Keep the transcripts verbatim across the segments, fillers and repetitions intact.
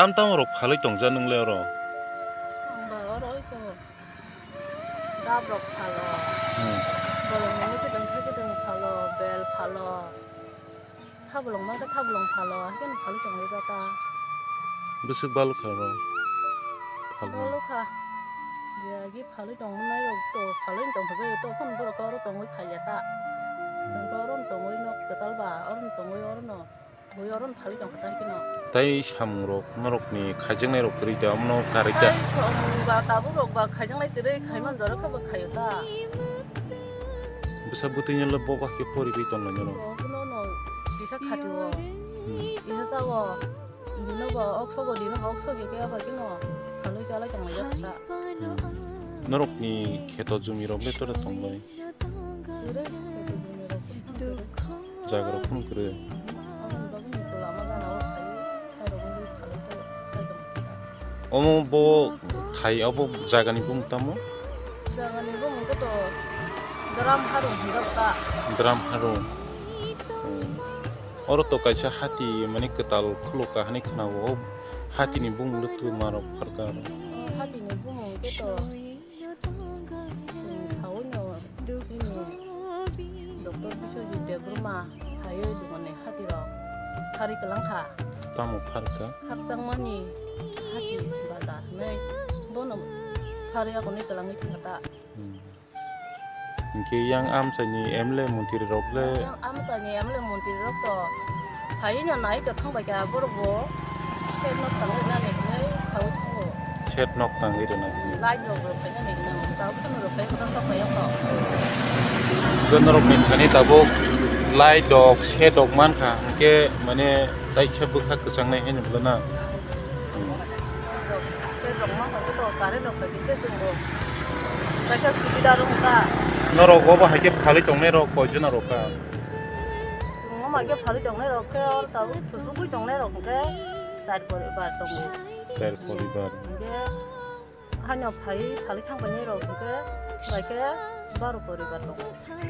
Tam tam rok phalwi tongja nwngle oro. Ang ba oro oiso dab rok phalo. Hmm. Bolong ni kwdwng khe kwdwng phalo, bel phalo. Thabolong ma khe thabolong phalo, haikhe no phalwi tongwi jata. Bwswk balu kha oro? Phalwi. Balu kha. Jagi phalwi tongmani rok to phalwi tongkha bai to phone borok oro tongwi phalya ta. Sengkhe oro tongwi nok kwtal ba, oro tongwi oro no. Twi oro phalwi tongkha ta haikhe no. Tai samung rok norok ni khaijaknai rok kwrwi da, omo no karwi da. Tai samung ba tabuk rok ba khaijaknai kwrwi khaiman jora khe ba khaio ta. Bwsa bwtwi no le bo ba khe poriwi tonglainai rok. Bo no no kisa khati o. Hmm. Ina sa o. Dino bo ok sogo, dino bo ok sogi khe aba khe no phalwi chalai tonglaijak kha ta. Hmm. Norok ni kheto jumi rok le tora tongbai? Kwrwi kheto jumi rok phano kwrwi. Jaga rok phano kwrwi. Aboni bagwi ni kwlama gana o khai, khai rok wngwi phalwi tong, khai tong. Omo bo khai abo jagani bumung tamo? Jagani bumung khe to Dram Harung hinjak ta. Dram Harung. Hmm. Oro to kaisa hati mani kwtal khuluk ka hinwi khwnao. O hati ni bumung le twma rok pharkha aro. O hati ni bumung khe to, hmm, thawi no chini Doctor Biswajit Debbarma phaiwi jumani hati rok pharwi kwlang kha. Tamo pharkha? Khakchangmani hati bazar hinwi bono pharwi akonwi kwlangwi thangkha ta. Hmm. Hinkhe yang amchaini M L A montri rok le? Yang amchaini M L A montri rok to phaino nai to thangbai kha, borok bo shed nok tangwi rwnani hinwi saui thango. Shed nok tangwi rwna. Light rok rw phainani hinwi tao phano rw phai kwtal sok phai kho. Hwnkhe norokni thani tabuk light rok, shed rok mankha, hinkhe mane taisa bwkha kwchangnai haino bwlana. Hmm. Tei tongma hwnkhe to current rok bai khe chwng bo kaisa subida rw wngkha. Norok obo hai khe phalwi tongnai rok koi jona rok kha? Chwng omo hai khe phalwi tongnai rok khe oro tabuk thubugwi tongnai rok hwnkhe char poribar tongo. Char poribar. Hwnkhe haino phai phalwi thangpainai rok hwnkhe bai khe baro poribar tongo.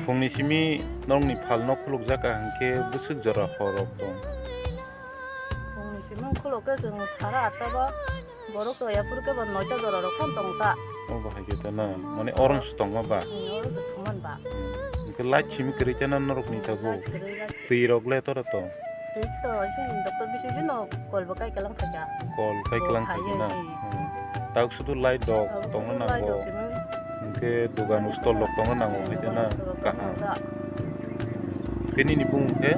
Phungni simi norokni phalno khulukjak kha hwnkhe bwswk jora hor rok tong? Phungni simi khuluk khe chwng sara atta ba borok to yaphuru khe ba noita jora rok phano tong ta. O bahai khe ta na, mane orong se tongma ba? Hmm, orong se thumman ba. Hmm. Hwnkhe light simi kwrwi ta na norokni tabuk? Light kwrwi, light kwrwi. Twi rok le tora tong? Twi to chini Doctor Biswajit no kol bo kai kwlang kha kya. Kol kai kwlang kha kya na? Hmm. Tabuk sudu light rok tongna nango. Hwnkhe dugan stall rok tongna nango hai khe na kaham. Hwnkhe nini bumung khe?